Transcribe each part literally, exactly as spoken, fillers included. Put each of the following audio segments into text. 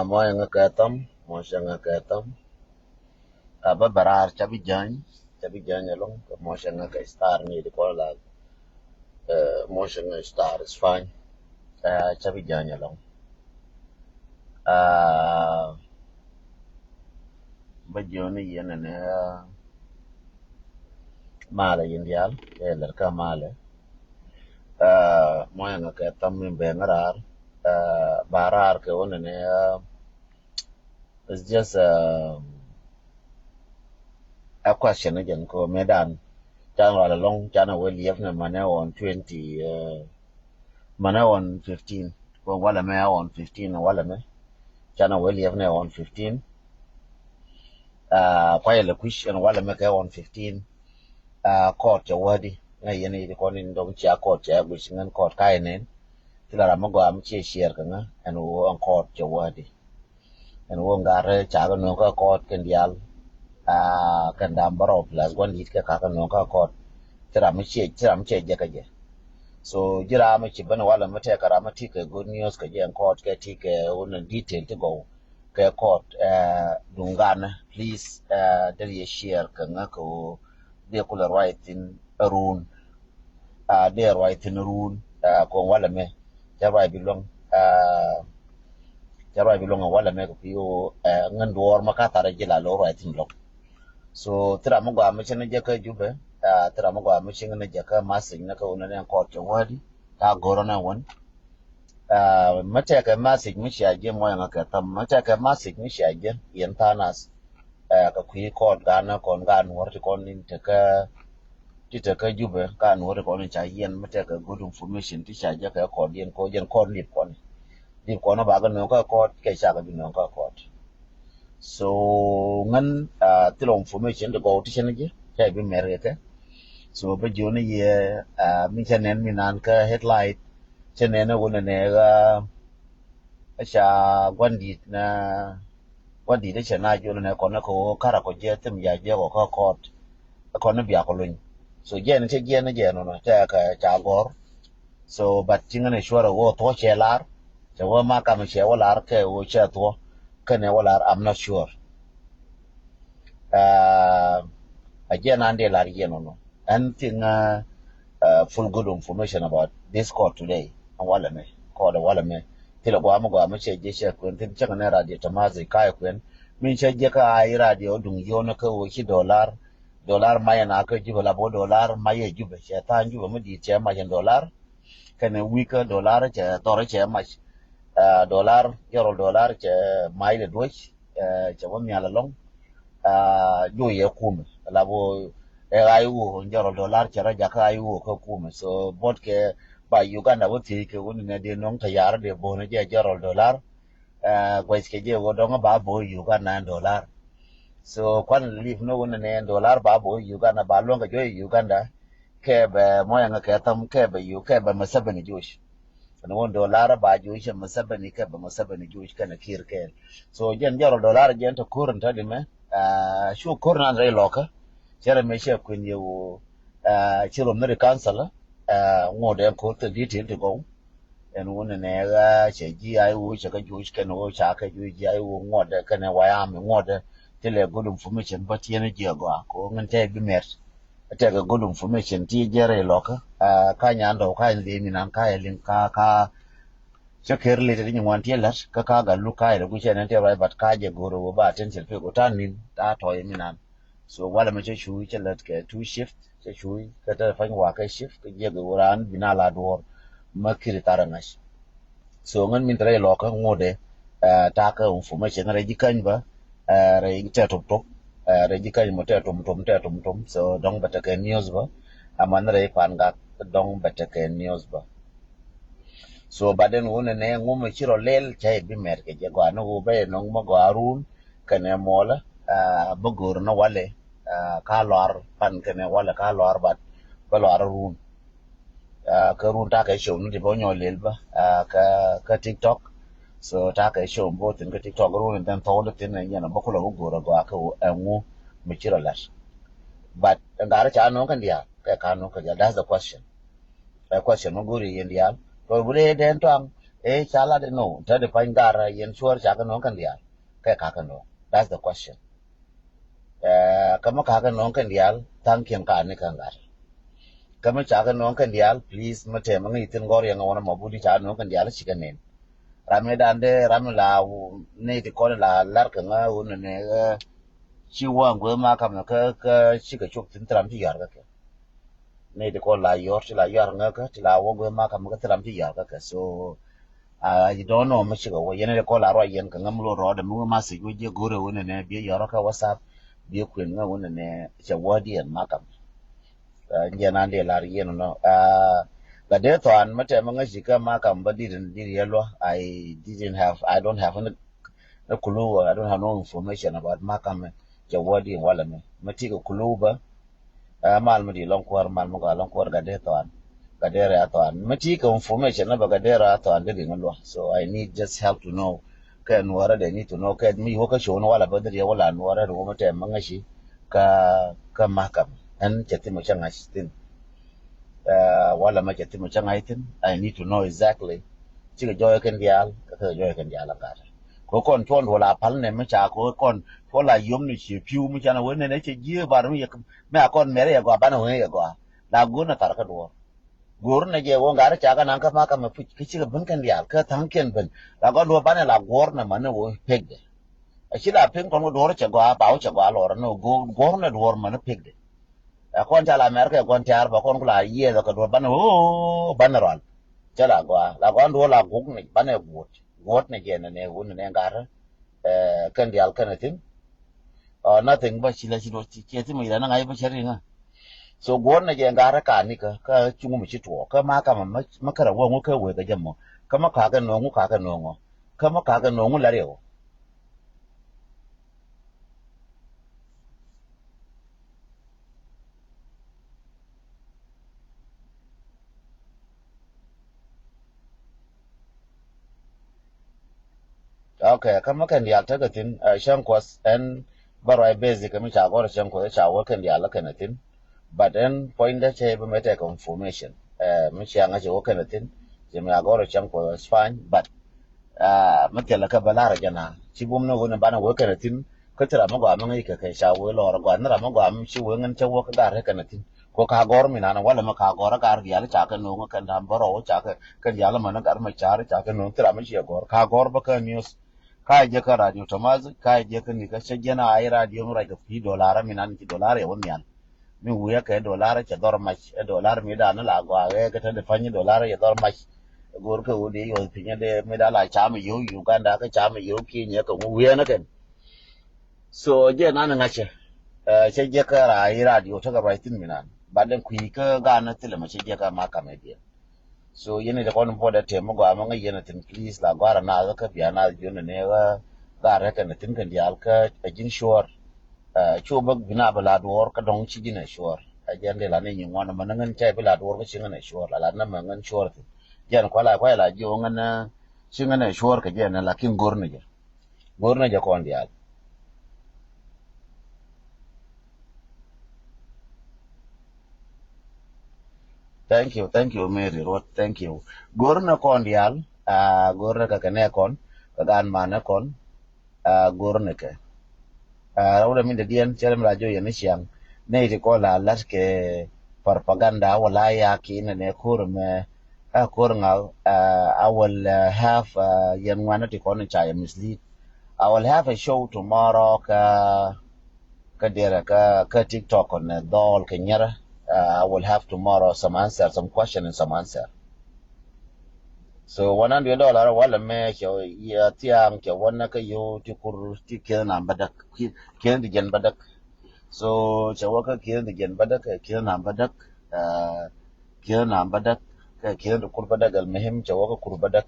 Mɔcɛ ŋä kɛ thɔm, mɔcɛ ŋä kɛ thɔm. A bä bɛ raar ca bi jäny, ca bi jäny ɛlɔŋ, mɔcɛ ŋä kɛ star ni di kɔn la. Mɔcɛ ŋä star is fine. Ca bi jäny ɛlɔŋ. Bä jiɔni yɛn ɛnɛ malɛ yin dial kɛ lɛr kä malɛ. Mɔcɛ ŋä kɛ thɔm mi bɛ ŋä raar. Ba raar kɛ wä nɛnɛ. It's just a question again kɛ wä mɛ dan. Can wal along can a wä liɛp nɛ manɛ on twenty. Manɛ on fifteen. Kɛ walɛ mɛ on fifteen walɛ mɛ. Can a wä liɛp nɛ on fifteen. Kuayɛ lɛ kui̱c ɛn walɛ mɛ kɛ on fifteen. Kɔɔt cɛ wädi ŋä yɛn i̱ kɔn in dɔŋ cia kɔɔt cɛ guic ŋän kɔɔt ka̱yɛ nɛn. Thilɛ ram mi gɔaa mi ciɛ ciɛɛr kɛ ŋä ɛn wä ɛn kɔɔt cɛ wädi. Ɛn wä ŋa̱r ca kɛ nööŋ kä kɔɔt kɛn diaal. Kɛn dam bärɔw plus gua̱n di̱t kɛ ka kɛ nööŋ kä kɔɔt. Thilɛ ram mi ciɛ thilɛ ram mi ciɛ jɛ kä jɛ. So ji̱ ram mi ci ben walɛ mi tɛk kɛ ram mi ti kɛ good news kɛ jɛ ɛn kɔɔt kɛ ti kɛ wun ɛn detail ti gɔw. Kɛ kɔɔt duŋ ganɛ please. Dee yɛ share kɛ ŋä kɛ wä dee kulɛ ruac thin run. Dee ruac thin run. Kɔn walɛ mɛ cɛ ruac bi luäŋ. Cɛ ruac bi luäŋ walɛ mɛ kɛ kui̱ wä ŋän duɔɔr ma ka tharɛ ji̱ la lo̱ ruac thin luäŋ. So thira mi gɔaa mi cɛ ni jɛ kä Jubɛ. Thira mi gɔaa mi cɛ ni jɛ kä message ni kä wä ni nɛ kɔɔt cɛ wädi. Ta go̱rä nɛ wän. Mɛ tɛkɛ message mi cia jiɛ mɔyɛ ŋa kɛ tham mɛ tɛkɛ message mi cia jiɛ yɛn thanas. Kɛ kui̱ kɔɔt gan kɔn gan wär ti kɔn in tekä ti tekä Jubɛ gan wär ti kɔn in ca yɛn mɛ tɛkɛ good information ti cia jiɛ kɛ kɔɔt yɛn kɔɔt yɛn kɔɔt lip kɔn lip kɔn ba kɛ nöŋ kä kɔɔt kɛ ca kɛ bi nöŋ kä kɔɔt. So ŋän thilɛ information ti gɔw ti cɛn jiɛ kɛ bi mɛr kɛ kɛ. So bä jiɔni yɛ mi cɛ nɛn mi nan kä headlight cɛ nɛn wä nɛ nɛ ɣä. Ca guandit na guandit cɛ na jiɔni nɛ kɔn kɛ wä kara kɔ jɛ thim ya jɛ kɔ kä kɔɔt. Kɔn bia kɔ luny. So jɛ ni cɛ jɛ ni jɛ nɔnɔ cɛ kɛ ca gɔr. So but ci ŋän ɛ cuarɛ wä thuɔ cɛ lar. Cɛ wä ma kam cɛ wä lar kɛ wä cɛ thuɔ kɛnɛ wä lar I'm not sure. A jɛ nan dee lar yɛ nɔnɔ. Anything full good information about this court today. An walɛ mɛ kɔɔdɛ walɛ mɛ thilɛ gɔaa mi gɔaa mi cɛ jiɛ cɛ kuɛn thin cäŋ ni radio tamazi kayɛ kuɛn. Min cɛ jiɛ kä a i radio duŋ yionä kä wä ci dollar. Dollar mayɛ na kä Jubɛ la bä dollar mayɛ Jubɛ cɛ tha̱a̱ŋ Jubɛ mi di̱i̱t cɛ mac in dollar. Kɛnɛ wi̱i̱ kä dollar cɛ dhɔr cɛ mac. Dollar jɔrɔl dollar cɛ mac lɛ duɔ̱c. Cɛ bä mial alɔŋ. Juɔyɛ kumɛ la bä ɛ ɣa̱c wä jɔrɔl dollar cɛ rɔ jakä ɣa̱c wä kä kumɛ so bot kɛ ba Uganda wä thiec kɛ wä ni nɛ dee nɔŋ tɛ yar dee bo̱o̱n jɛ jɔrɔl dollar. Guac kɛ jɛ wä dɔŋ ba bo̱o̱ Uganda in dollar. So kuan lip ni wä ni nɛ dollar ba bo̱o̱ Uganda ba luɔ̱ŋ kɛ juɔc Uganda. Kɛ bɛ mɔyɛ ŋa kɛ tham kɛ bɛ yu kɛ bɛ mɛ seven juɔc. Ni wä dollar ba juɔc cɛ mɛ seven kɛ bɛ mɛ seven juɔc kɛnɛ kir kɛɛl. So jɛn jɔrɔl dollar jɛn tɛ ko̱r in tɛ di mɛ. Cu ko̱r nan rɛy lɔkä. Cɛ rɛ mɛ cɛ kuɛn yɛ wä ci rom ni ri council. Ŋot ɛn ko̱r thil detail ti gɔw. Ɛn wun nɛ ɣä cɛ ji̱ ay wun cɛ kä juc kɛn wun ca kɛ juc ji̱ ay wun ŋuɔtdɛ kɛn ɛ wayami ŋuɔtdɛ. Thilɛ good information bä tiɛn jiɛ gɔaa ko ŋin tɛ bi mɛt. Tɛkɛ good information ti jɛ rɛy lɔkä. Ka nyan dɔw ka in dhimi nan ka ɛ liŋ ka ka cɛ ker lite ti nyi ŋuan ti lät kä ka gal luk ka ɛ lɛ guic ɛn ɛn tɛ ruac but ka jɛ go̱r ɛ wä ba attention pek wä ta nin ta tɔy mi nan. So walɛ mɛ cɛ cuuc cɛ lät kɛ two shift cɛ cuuc kɛ tɛ pany wa kɛ shift kɛ jiɛk iwuran bina la duɔr. Mɛ kiri tarɛ ŋa̱c. So ŋän min tɛrɛ ilɔkä ŋuɔdɛ. Takɛ information rɛ ji̱ kany bä. Rɛ tɛ tum tum. Rɛ ji̱ kany mɔ tɛ tum tum tɛ tum tum so dɔŋ bɛ tekɛ news bä. Aman rɛ ipan gak dɔŋ bɛ tekɛ news bä. So baden wunɛ nɛ ŋumɛ ci rɔ lɛl cɛ ibi mɛr kɛ jɛ gɔani wubɛ inɔŋ mɛ gɔa run. Kɛnɛ muɔlä bä go̱o̱r ni walɛ. Ka luar pan kɛnɛ walɛ ka luar bat bä luar run. Kä run takɛ show ni ti bä nyɔ lel bä kä TikTok. So takɛ show bä thin kä TikTok run in then thɔw ni thin in yɛn bä kulɔ bä go̱o̱r a gɔa kä ɛŋu mi ci rɔ lat. But in gari ca nɔŋ kɛn diaal kɛ ka nɔŋ kɛn diaal, that's the question. Ɛ question mɛ go̱o̱r yɛ yɛn diaal kɛ wulɛ yɛ dɛn tɔaŋ. Ëë ca lat inɔ, te di pany gar yɛn cuɔr ca kɛ nööŋ kɛn diaal. Kɛ ka kɛ nööŋ. That's the question. Ɛ, kä mi ka kɛ nööŋ kɛn diaal, tha̱a̱ŋkiɛn ka ni kɛn gat. Kä mi ca kɛ nööŋ kɛn diaal, please, mi tɛm mi ŋäc thi̱n gɔ̱r yɛn ŋä wänä mɔ budi ca nööŋ kɛn diaal cikɛ nen. Ram mi dan dee, ram mi la, ni ti kɔn la lar kɛ ŋä wun ni, ɛ, ci wä ŋuɛ ma kam kä, kä cikɛ cop thi̱n thil ram ci yɔr kä kɛ. Ni ti kɔn la yɔr, ti la yɔr ŋä kä, ti la wä ŋuɛ ma kam kä thil ram ci yɔr kä kɛ. So, I don't know mi cikɛ wä, yɛn ti kɔn la ruac yɛn kɛ ŋä mi lo rɔɔdɛ mi wä ma thiec wä jiɛ go̱rɛ wun ni, bi yɔr kä WhatsApp, bi kuën ŋä wun ni, cɛ wä diɛn ma kam. Ɛ, jiɛn an dee lar yɛn nɔ. Ɛ, gat dee thɔan mi tɛm mi ŋäc ci kä ma kam bä dit, dit yɛ luɔ. I didn't have, I don't have any, any clue, I don't have no information about ma kam cɛ wä di walɛ mi. Mi ti kɛ clue bä. Ɛ, mal mi di lɔŋ kuäär, mal mi gɔaa lɔŋ kuäär gat dee thɔan. Gat dee rɛɛ thɔan. Mi ti kɛ information ni bä gat dee rɛɛ thɔan di riŋ luɔ. So I need just help to know. Kɛ nuɔrɛ dee need to know. Kɛ mi wä kä cuɔn walɛ bä di riɛ wala nuɔrɛ ri wä mi tɛm mi ŋäc ci kä, kä ma kam. Ɛn cɛ thim cɛ ŋa̱c thi̱n. Ɛ, wala mɛ cɛ thim cɛ ŋa̱c thi̱n. I need to know exactly. Cikɛ jɔɔy kɛn diaal, kä kɛ jɔɔy kɛn diaal a gat. Kɛ kɔn cuɔn duɔl a pal nɛ mi ca kɛ kɔn cuɔl a yom ni ci piu mi ca na wen nɛ cɛ jiɛ bar mi yɛ, mi a kɔn mɛrɛ yɛ gɔa banɛ wen yɛ gɔa. La gun a thar kä duɔr. Go̱r nɛ jɛ wä ŋa̱r ca kɛ naŋ kä ma kä mɛ puc kä cikɛ ben kɛn diaal kä tha̱a̱ŋkiɛn ben. La gɔn duɔr banɛ la guɔ̱r nɛ mɛ ni wä pekdɛ. A ci la pek kɔn wä duɔr cɛ gɔaa ba wä cɛ gɔaa lɔr ni wä guɔ̱r nɛ duɔr mɛ ni pekdɛ. Ɛ kɔn ca la mɛr kɛ guɔn tiaar ba kɔn ku la yiɛth kɛ duɔr banɛ wä banɛ rual. Cɛ la gɔaa la gɔaa duɔr la guk ni banɛ guɔt. Guɔt ni jɛ nɛ nɛ wun ni nɛ ŋa̱r. Ɛ, kɛn diaal kɛn a thi̱n. Ɔ, nothing bä ci la ci duɔr ci, ci a thi̱n mi yirɛ ni ŋa̱c bä cɛ riŋä. So guɔ̱r nɛ jɛ ŋa̱rä ka nikä kä cuŋ mi ci tuɔɔk kä ma kamä mä kärä wä ŋu kä wek kä jɛ mɔ kä mä kakɛ nööŋ ŋu kakɛ nööŋ ɔ kä mä kakɛ nööŋ ŋu la riɛw. Okay, kä mi kɛn diaal tekɛ thi̱n, ɛ, cäŋ kuɔth ɛn bä ruac basic kɛ mi ca gɔr cäŋ kuɔth ca wä kɛn diaal kɛn thi̱n. But ɛn puɔ̱nydä cɛ bi mɛ tekɛ information. Ɛ, mi cia ŋa̱c cɛ wä kɛn thi̱n. Cɛ mi a gɔr cäŋ kuɔth is fine, but, ɛ, mi thilɛ kɛ bä lar jɛ na. Ci bum ni wä ni banɛ wä kɛn thi̱n. Kä thil ram mi gɔaa mi ŋäc kɛ kɛ ca wee lɔɔr gɔaa ni ram mi gɔaa mi ci wee ŋän cä wä kä gar rɛ kɛn a thi̱n. Kɔ ka gɔr mi nan walɛ mi ka gɔr a gar diaal ca kɛ no̱o̱ŋ kɛn da̱a̱m bä rɔw ca kɛ kɛn diaal män a gar mi ca̱r ca kɛ no̱o̱ŋ thil ram mi ci a gɔr ka gɔr bä kä news. Ka jɛ kä radio Thomas ka jɛ kä nikä cä jɛn a i̱ radio mi ruac kɛ kui̱ dolar mi nan ci dolar yɛ wä nhial. Mi wi̱i̱ ɛ kɛ dolar cɛ dhɔr mac ɛ dolar mi dan la gɔaa ɛ kɛ te di pa̱ny dolar yɛ dhɔr mac. Go̱r kɛ wä di yɔth piny ɛ dee mi dan la cam yio̱w Uganda kä cam yio̱w Kenya kɛ ŋu wi̱i̱ ɛn ɛ kɛn. So jɛ nan ŋa̱cɛ, ɛ, cɛ jɛ kä ra i̱ radio tekɛ ruac thi̱n mi nan. But then kui̱ kä gan thilɛ mɛ cɛ jɛ kä ma kamɛ diɛ. So yɛn i̱ ti kɔn puɔt ɛ tɛm mi gɔaa mi ŋäc yɛn ɛ thi̱n please la gɔaa rɛ naath kä bia naath jiön ni ɣä gaat rɛ kɛn ɛ thi̱n kɛn diaal kä ɛ ji̱n cuɔɔr. Ɛ, cu bä bi na bi la duɔɔr kä dɔ̱ŋ ci ji̱n ɛ cuɔɔr. Ɛ jɛn di la ni nyi ŋuan mɛ ni ŋän cɛ bi la duɔɔr kä ci ŋän ɛ cuɔɔr la la ni mɛ ŋän cuɔɔr thi̱n. Jɛn kuala kuala jiö ŋän, ɛ, ci ŋän ɛ cuɔɔr kɛ jɛn ɛ lakin go̱r ni jɛ. Go̱r ni jɛ kɔn diaal. Thank you, thank you, Mary Ruot, thank you. Go̱r ni kɔn diaal, aa, go̱r ni kɛ kɛ nɛ kɔn, kɛ gan manɛ kɔn, aa, go̱r ni kɛ. Aa, rɛw dɛ min dɛ diɛn, cɛ rɛ mi la jɔ yɛn ni ciaŋ. Nɛ iti kɔn la lat kɛ propaganda, wala ya ki nɛ nɛ ko̱r mɛ, a ko̱r ŋa, aa, I will, aa, have, aa, yɛn ŋuan ti kɔn ca yɛ mislead. I will have a show tomorrow kä, kä derɛ kä, kä TikTok kɔn dhɔl kɛ nyɛrɛ. Uh, I will have tomorrow some answer, some question and some answer. So one hundred dollar walɛ mɛ cɛ yɛ thiaŋ cɛ wä nɛ kä yo ti kur ti kieth nam bädäk, kieth ti jɛn bädäk. So cɛ wä kä kieth ti jɛn bädäk, kieth nam bädäk. Uh, kieth nam bädäk, kɛ kieth ti kur bädäk, al muhim cɛ wä kä kur bädäk.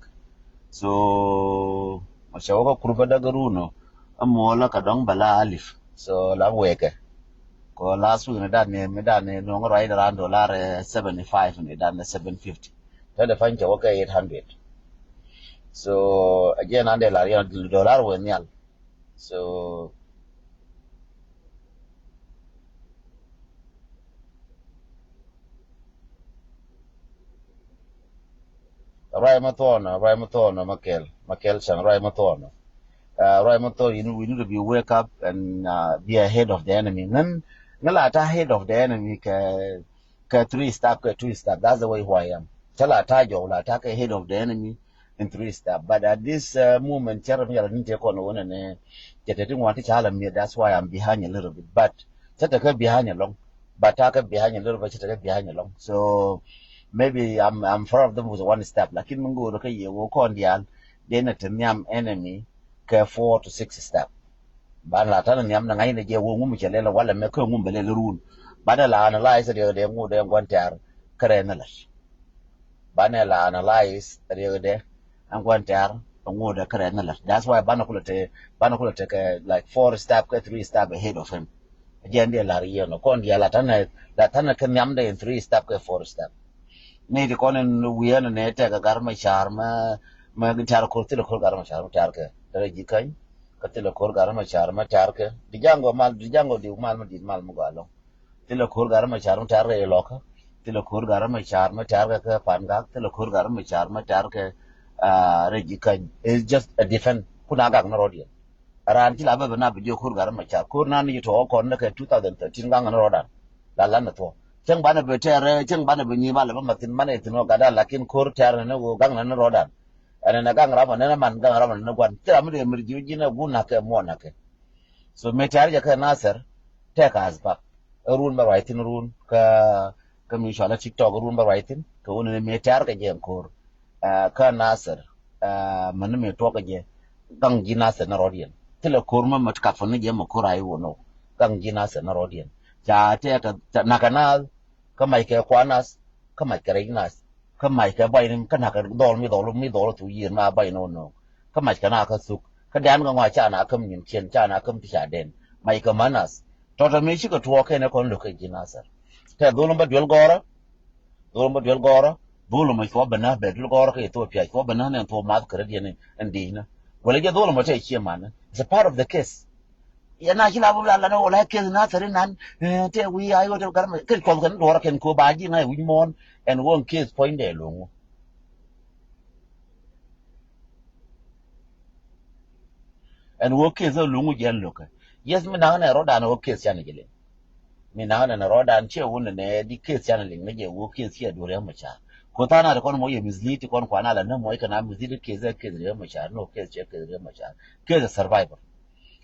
So cɛ wä kä kur bädäk run ɔ, a muɔlä kɛ dɔŋ bɛ la alif. So la wekɛ. Kɔ last week ni dan ni, mi dan ni nuɔŋ right around dollar, eh, seventy five ni dan ni seven fifty. Tɛ dɛ pany cɛ wä kɛ eight hundred. So a jɛ nan dɛ la rian dollar wɛ nial. So Ruac Mathon, Ruac Mathon, Makel, Makel Chan, Ruac Mathon. Uh, Ruac Mathon, you know, we need to be wake up and uh, be ahead of the enemy. Ŋän, ŋän la ta ahead of the enemy kɛ, kɛ three step, kɛ two step. That's the way who I am. Cä la ta jɔw, la ta kɛ ahead of the enemy in three step. But at this uh, moment, cɛ rɛ mi yala ni te kɔn wä nɛ nɛ, cɛ te ti ŋuan ti ca la mi. That's why I'm behind a little bit. But cɛ te kɛ behind along. But ta kɛ behind a little bit, cɛ te kɛ behind along. So maybe I'm I'm proud of them with one step. Lakin mi ŋo̱o̱r kɛ yɛ wä kɔn dial, dee nɛ te nhiam enemy kɛ four to six step. Ban la tanɛ nhiam na ŋa̱cnɛ jɛ wä ŋum cɛ lɛl walɛ mɛ kä ŋum bɛ lɛl run. Banɛ la analyze riɛk dee ŋu dee ŋuan tɛr kɛ rɛ nɛ lɛt. Banɛ la analyze riɛk dee ŋuan tɛr ŋu dee kɛ rɛ nɛ lɛt. That's why banɛ kulɛ te banɛ kulɛ te kɛ like four step kɛ three step ahead of him. Jɛn diɛ lar yɛn kɔn diɛ la tanɛ la tanɛ kɛ nhiam dee in three step kɛ four step. Ni ti kɔn in wiɛn ni tɛk gar ma car ma ma tɛr kor thil kor gar ma car ma tɛr kɛ tɛr ji̱ käny. Kä thilɛ ko̱r gat rɛm a car mɛ tɛ̈r kɛ di jaŋ gɔ mal di jaŋ gɔ di mal mɛ dit mal mɛ gɔ alɔŋ. Thilɛ ko̱r gat rɛm a car mɛ tɛ̈r kɛ ilɔkä. Thilɛ ko̱r gat rɛm a car mɛ tɛ̈r kɛ kɛ pan gak thilɛ ko̱r gat rɛm a car mɛ tɛ̈r kɛ rɛ ji̱ käny. It's just a defend kun a gak ni rɔ̱diɛn. Raan ci la bɛ bɛ na bi jiök ko̱r gat rɛm a car ko̱r nan ni ci tuɔɔk kɔn ni kɛ two thousand thirteen gaŋ ni rɔ̱dan. La lan ni thuɔ̱k cäŋ banɛ bi tɛ̈r cäŋ banɛ bi nyiim a lɛ bä mathin manɛ thin wä gat dan lakin ko̱r tɛ̈r ni ni wä gaŋ ni rɔ̱dan. Ɛn ɛn ɛ gaŋ ram ɔ nɛn ɛ man gaŋ ram ɔ nɛn ɛ guan thil ram mi dee mir ji̱ ji̱n ɛ gun na̱kɛ muɔn na̱kɛ. So mëë tɛ̈r jɛ kɛ Nasir tɛk as bak ɛ run bɛ ruac thi̱n run kä kä mi cual ɛ TikTok ɛ run bɛ ruac thi̱n kɛ wun ni mëë tɛ̈r kɛ jɛ ɛn ko̱r. Kä Nasir män ni mëë tuɔk kɛ jɛ gaŋ ji̱ Nasir ni rɔ̱diɛn thilɛ ko̱r mä mät kap fun ni jɛ mɛ ko̱r a i̱ wun ɔ gaŋ ji̱ Nasir ni rɔ̱diɛn. Ca tɛk na̱kɛ naath kä mac kɛ kuan nath kä mac kɛ rɛc nath. Kä mac kɛ buay ni kä na̱k kɛ dhɔl mi dhɔl mi dhɔl thuk yiër ma buay ni wä nööŋ. Kä mac kɛ na kä thuk kä dɛn kɛ ŋɔa ca na käm nyin cien ca na käm ti ca den. Mac kɛ mä nath tɔtɔ mi cikɛ tuɔɔk kɛn ɛ kɔn lo̱k kɛ ji̱ Nasir. Tɛ dhol mi bä duel gɔrä. Dhol mi bä duel gɔrä. Dhol mi cuɔ bä näk bɛ duel gɔrä kɛ Ethiopia cuɔ bä näk nɛn thuɔk math kɛ rɛdiɛn ɛn di̱i̱nä. Wälɛ jɛ dhol mi tɛ cie manä. It's a part of the case. Yɛn a ci la bä la la ni wä la case Nasir inan. Tɛ wi̱i̱ a yot ɛ gar mɛ kɛ cuɔth kɛn duɔrä kɛn ko ba ji̱ ŋa̱c wi̱c muɔ̱ɔ̱n. Ɛn wä in case puɔ̱nydɛ lo̱ŋ wä. Ɛn wä case ɛ lo̱ŋ wä jɛn lo̱kɛ. Yes mi naŋ nɛ rɔ̱dan wä case canɛ jɛ liŋ. Mi naŋ nɛ nɛ rɔ̱dan ciɛ wä nɛ nɛ di case canɛ liŋ ni jɛ wä case ciɛ duɔrɛ mɛ ca. Ko tha̱a̱ŋ na ti kɔn mɔ yɛ mislead ti kɔn kuan a la ni mɔ ikɛ na mislead case ɛ case rɛ mɛ ca no case ciɛ case rɛ mɛ ca. Case ɛ survivor.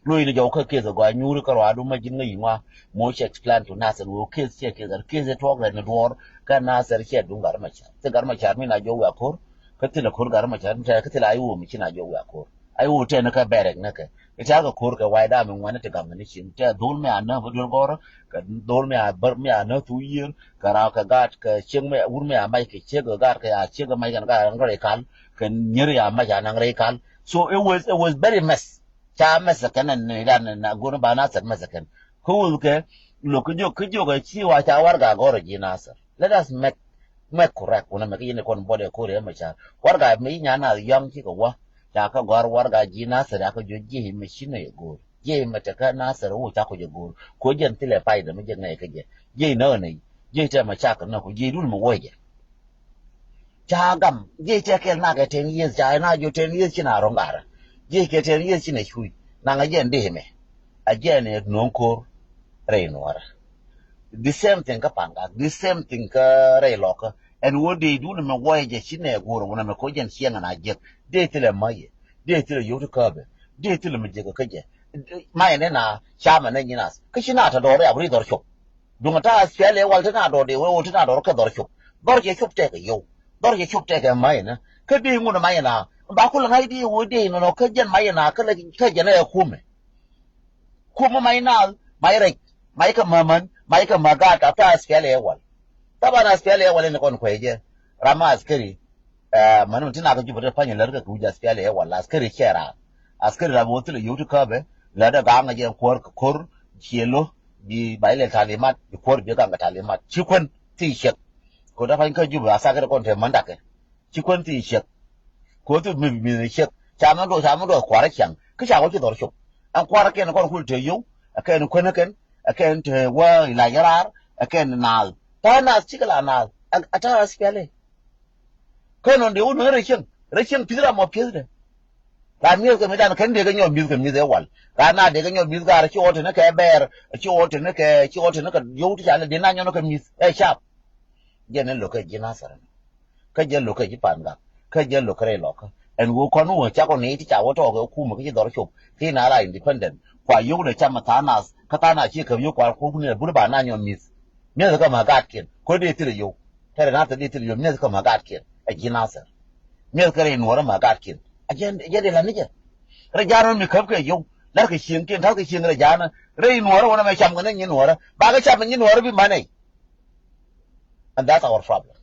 Luɔ̱c ni jɔw kä case gɔaa nyuuri kä ruaadu ma ji̱n ŋäc i̱ ŋuan. Moc explain to Nasir wee case ciɛ case ar case tuɔɔk rɛn ni duɔɔr. Kä Nasir ciɛ duŋ gar ma car thil gar ma car mi na jɔw wia ko̱r. Kä thil a ko̱r gar ma car mi tɛɛr kä thil a i̱ woo mi ci na jɔw wia ko̱r. A i̱ woo tɛɛr ni kä bɛrɛk ni kɛ i̱ tɛɛr kɛ ko̱r kɛ wac dam i̱ ŋuan ni ti gam ni cin tɛɛr dhol mi a näk bä duel gɔrä. Kɛ dhol mi a bär mi a näk thuk yiër kɛ raw kɛ gaat kɛ ciek mi wur mi a mac kɛ ciek kɛ gaat kɛ a ciek kɛ mac kɛn gaat a naŋ rɛy kal. Kɛ nyier ya mac a naŋ rɛy kal. So it was it was very mess. Ca mɛsɛ kɛn ɛn ni dan na go̱n ba Nasir mɛsɛ kɛn. Kä wul kɛ lo̱k kä jiök kä jiök ɛ ci wa ca warga gɔr ɛ ji̱ Nasir. Let us make make correct wunɛ mɛ kä yɛn kɔn bɔdɛ ko̱r yɛ mɛ ca warga mɛ yi nya na yɔŋ ci kɛ wa. Ca kä gɔr warga ji̱ Nasir ya kä jiök ji̱ mɛ ci nɛ yɛ go̱r ji̱ mɛ tɛ kä Nasir wu ca kɔ jɛ go̱r ko jɛn thilɛ pay dɛ mɛ jɛ ŋɛ kä jɛ ji̱ nɛ nɛ ji̱ tɛ mɛ ca kɛ nɛ ko ji̱ dul mɛ wä jɛ. Ca gam jiec tɛ kɛl nakɛ ten years ca na jo ten years ci na rɔŋ garä. Jiec kɛ ten years ci na cuc naŋ a jɛn dee mɛ. A jɛn ɛ no̱o̱ŋ ko̱r rɛy nuɔrä. The same thing kä paŋ gak the same thing kä rɛy lɔkä. Ɛn wä dee dun mɛ wɔyɛ jɛ ci nɛ go̱r wunɛ mɛ ko jɛn ciɛŋ na jiɛk dee thilɛ mä yɛ. Dee thilɛ yio̱w ti käbɛ dee thilɛ mɛ jiɛk kä jɛ. Ma yɛ nɛ na ca mɛ nɛ nyinas kä ci na tɛ dɔɔr riab ri dhɔr cop. Duŋ a ta̱a̱ S P L A wal ti na dɔr dee wee wee ti na dɔr kɛ dhɔr cop. Dhɔr cɛ cop tɛkɛ yio̱w. Dhɔr cɛ cop tɛkɛ ma̱c na. Kä dee ŋun ma̱c na. Ba kulɛ ŋa̱c dee wee dee nɔnɔ kä jɛn ma̱c na kä lɛ kä jɛn ɛ kumɛ. Kumɛ ma̱c na ma̱c rɛc ma̱c kɛ ma̱män ma̱c kɛ ma̱ gaat a ta̱a̱ S P L A wal. Taban S P L A wal in kɔn kuɛ jɛ. Ram ma askeri. Ɛ mani mi ti nak kä Jubɛ ti pany lär kɛ kɛ wi̱c askeri ɛ wala askeri cɛ raar. Askeri ram wä thilɛ yio̱w ti käbɛ lär dɛ ga̱a̱ŋ ɛ jɛ kuäär kɛ ko̱r ciɛ lo̱ bi ba ilɛ talimat bi kuäär bi ga̱a̱ŋ kɛ talimat ci kuän thi ciɛk. Ko̱ dee pany kä Jubɛ athakɛ ti kɔn te män dakɛ ci kuän thi ciɛk. Ko̱ thi mi mi ciɛk ca mɛ duɔth ca mɛ duɔth kua̱r ɛ ciaŋ kä ca wä ci dhɔr cop. Ɛn kua̱r ɛ kɛn kɔn kul te yio̱w ɛ kɛn kuän ɛ kɛn ɛ kɛn te wä ilac raar ɛ kɛn naath. Ta̱a̱ naath cikɛ la naath ɛ ta̱a̱ aspiali. Kä nɔn dee wä nööŋ rɛy cieŋ, rɛy cieŋ pi̱th ram mɔ pi̱th dɛ. Ram mi̱eth kɛ mi̱th dan kɛn dee kɛ nyɔk mi̱th kɛ mi̱th ɛ wal. Ram na dee kɛ nyɔk mi̱th kɛ ar ci ɣɔw teni kɛ bɛɛr, ci ɣɔw teni kɛ, ci ɣɔw teni kɛ yio̱w ti ca lɛ dee na nyɔk kɛ mi̱th ɛ cap. Jɛn ni lo̱k kɛ ji̱ Nathɛr. Kä jɛ lo̱k kɛ ji̱ Pangak. Kä jɛ lo̱k kɛ rɛy lɔkä. Ɛn ɣöö kɔn wä cak ɔ ni ti ca wä tɔɔk kɛ kumɛ kä ci dhɔr cop. Ki na ra independent. Kua yio̱w ni cam ɛ tha̱a̱ŋ nath. Kä tha̱a̱ŋ nath ci kɛ yio̱w kua kuk ni bul ba na nyɔk mi̱th. Mi̱eth kä ma gaatkiɛn. Ko̱ dee thil yio̱w. Tɛrɛ na thil dee thil yio̱w. Mi̱eth kä ma gaatkiɛn. Ɛ ji̱ Nathɛr. Mi̱eth kä rɛy nuɔrä ma gaatkiɛn. Ɛ jɛn, ɛ jɛn dee la ni jɛ. Rɛy ja̱a̱n mi käp kɛ yio̱w. La̱r kɛ cieŋkiɛn, ta̱th kɛ cieŋ rɛy ja̱a̱n. Rɛy nuɔrä wä na mɛ cam kɛ ni nyin nuɔrä. Ba kɛ cam kɛ nyin nuɔrä bi manɛ. And that's our problem.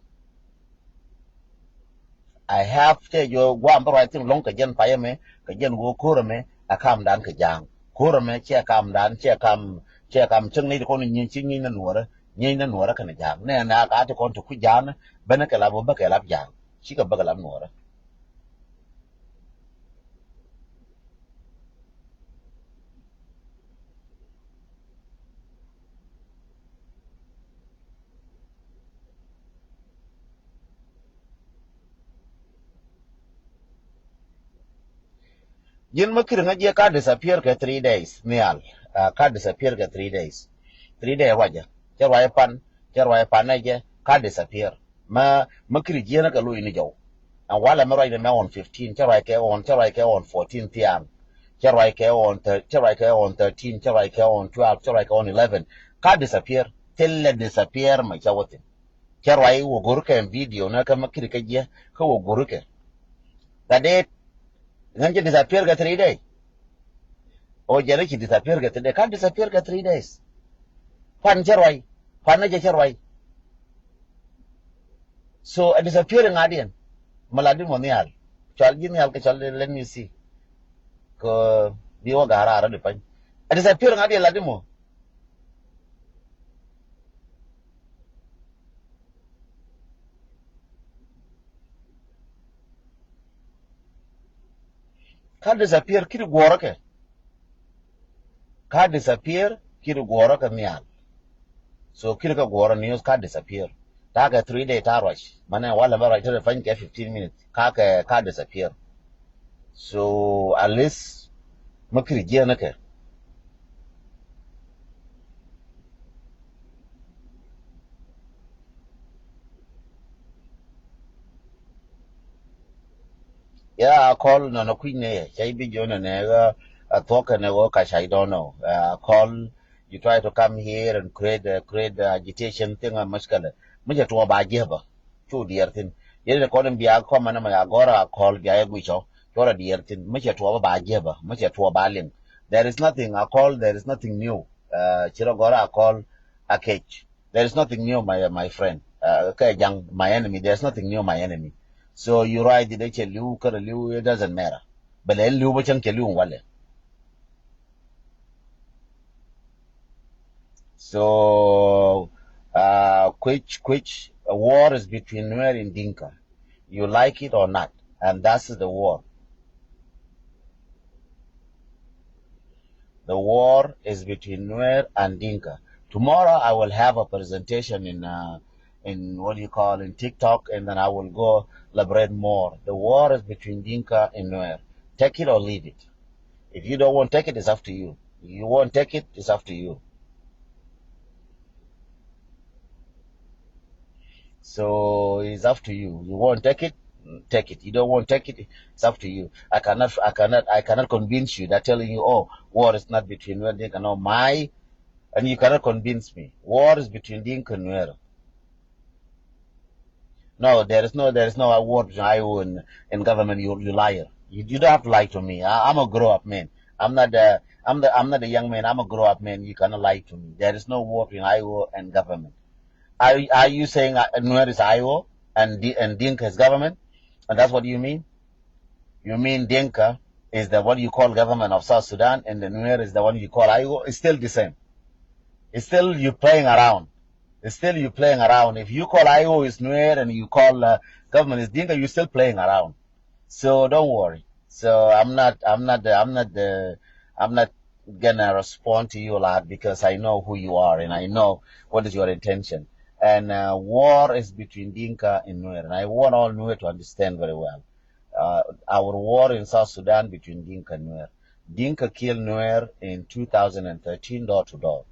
I have cɛ jɔ guam bä ruac thim lɔŋ kɛ jɛn payɛ mɛ, kɛ jɛn wä ko̱rɛ mɛ, a kam dan kɛ ja̱a̱ŋ. Ko̱rɛ mɛ cɛ kam dan, cɛ kam, cɛ kam cäŋ ni ti kɔn nyi ci nyi na nuɔrɛ, nyi na nuɔrɛ kɛn ja̱a̱ŋ. Nɛ na ka ti kɔn ti ku ja̱a̱ŋ, bɛn kɛ lap bä kɛ lap ja̱a̱ŋ. Cikɛ bä kɛ lap nuɔrɛ. Ji̱n mä kiri ŋä jiɛ ka disappear kɛ three days. Nhial, ah, ka disappear kɛ three days. Three days ruacä. Cä ruacä pan, cä ruacä pan nɛ jɛ ka disappear. Mä, mä kiri jiɛn kɛ lo̱c ni jɔw. Ɛn walɛ mɛ ruac ni mɛ on fifteen, cä ruac kɛ on, cä ruac kɛ on fourteen thiaŋ. Cä ruac kɛ on thir-, cä ruac kɛ on thirteen, cä ruac kɛ on twelve, cä ruac kɛ on eleven. Ka disappear, thilɛ disappear mɛ cä wä thin. Cä ruac wä go̱r kɛ video nä kä mä kiri kä jiɛ, kä wä go̱r kɛ. That it, ŋän cä disappear kɛ three day. O jɛn ci disappear kɛ three day. Ka disappear kɛ three days. Pan cä ruac. Pan nä jɛ cä ruac. So, a disappear ŋa̱diɛn. Mɛ lat di mɔ nhial. Cual ji̱ nhial kɛ cual, let me see. Kɛ bi wä ga̱r raar di pany. A disappear ŋa̱diɛn lat di mɔ. Ka disappear kiri guɔrä kɛ. Ka disappear kiri guɔrä kɛ nhial. So kiri kɛ guɔrä news ka disappear. Ta kɛ three day ta ruac. Manɛ walɛ mɛ ruac te pany kɛ fifteen minutes. Ka kɛ ka disappear. So at least mä kiri jiɛn kɛ. Ya, a call nɔnɔ kui̱ nɛ yɛ. Ca i̱ bi jiɔ nɛnɛ ɣä a thuɔ̱k kɛnɛ ɣä ka ca i̱ dɔ̱nɔ. A call, you try to come here and create, uh, create, uh, agitation thing, a mushkala. Mi cɛ tuɔɔ ba jiɛ bä. Cu diɛɛr thin. Yɛn ni kɔn in bia kɔmɛ nɛ mɛ ya gɔr a call bia yɛ guic ɔ. Cuɔr a diɛɛr thin. Mi cɛ tuɔɔ ba jiɛ bä. Mi cɛ tuɔɔ ba liŋ. There is nothing a call, there is nothing new. Uh, ci rɔ gɔr a call a kec. There is nothing new, my, my friend. Uh, kɛ jaŋ, my enemy. There is nothing new, my enemy. So you right, dee cɛ liw, kärɛ liw, it doesn't matter. Bɛ lɛ liw bä cäŋ cɛ liw walɛ. So, uh, kuec, kuec, a war is between Nuer and Dinka. You like it or not, and that's the war. The war is between Nuer and Dinka. Tomorrow I will have a presentation in, uh, in what do you call, in TikTok, and then I will go elaborate more. The war is between Dinka and Nuer. Take it or leave it. If you don't want to take it, it's up to you. If you want to take it, it's up to you. So it's up to you. You want to take it, take it. You don't want to take it, it's up to you. I cannot, I cannot, I cannot convince you that telling you, "Oh, war is not between Nuer and Dinka." No, my, and you cannot convince me. War is between Dinka and Nuer. No, there is no, there is no war between I O and, and government. You, you liar. You, you don't have to lie to me. I, I'm a grow up man. I'm not a, I'm the, I'm not a young man. I'm a grow up man. You cannot lie to me. There is no war between I O and government. Are, are you saying, uh, Nuer is I O and Di-, and Dinka is government? And that's what you mean? You mean Dinka is the one you call government of South Sudan and the Nuer is the one you call I O? It's still the same. It's still you playing around. It's still you playing around. If you call I O is Nuer and you call, uh, government is Dinka, you're still playing around. So don't worry. So I'm not, I'm not, the, I'm not, the, I'm not gonna respond to you a lot because I know who you are and I know what is your intention. And uh, war is between Dinka and Nuer. And I want all Nuer to understand very well. Uh, our war in South Sudan between Dinka and Nuer. Dinka killed Nuer in two thousand and thirteen door to door.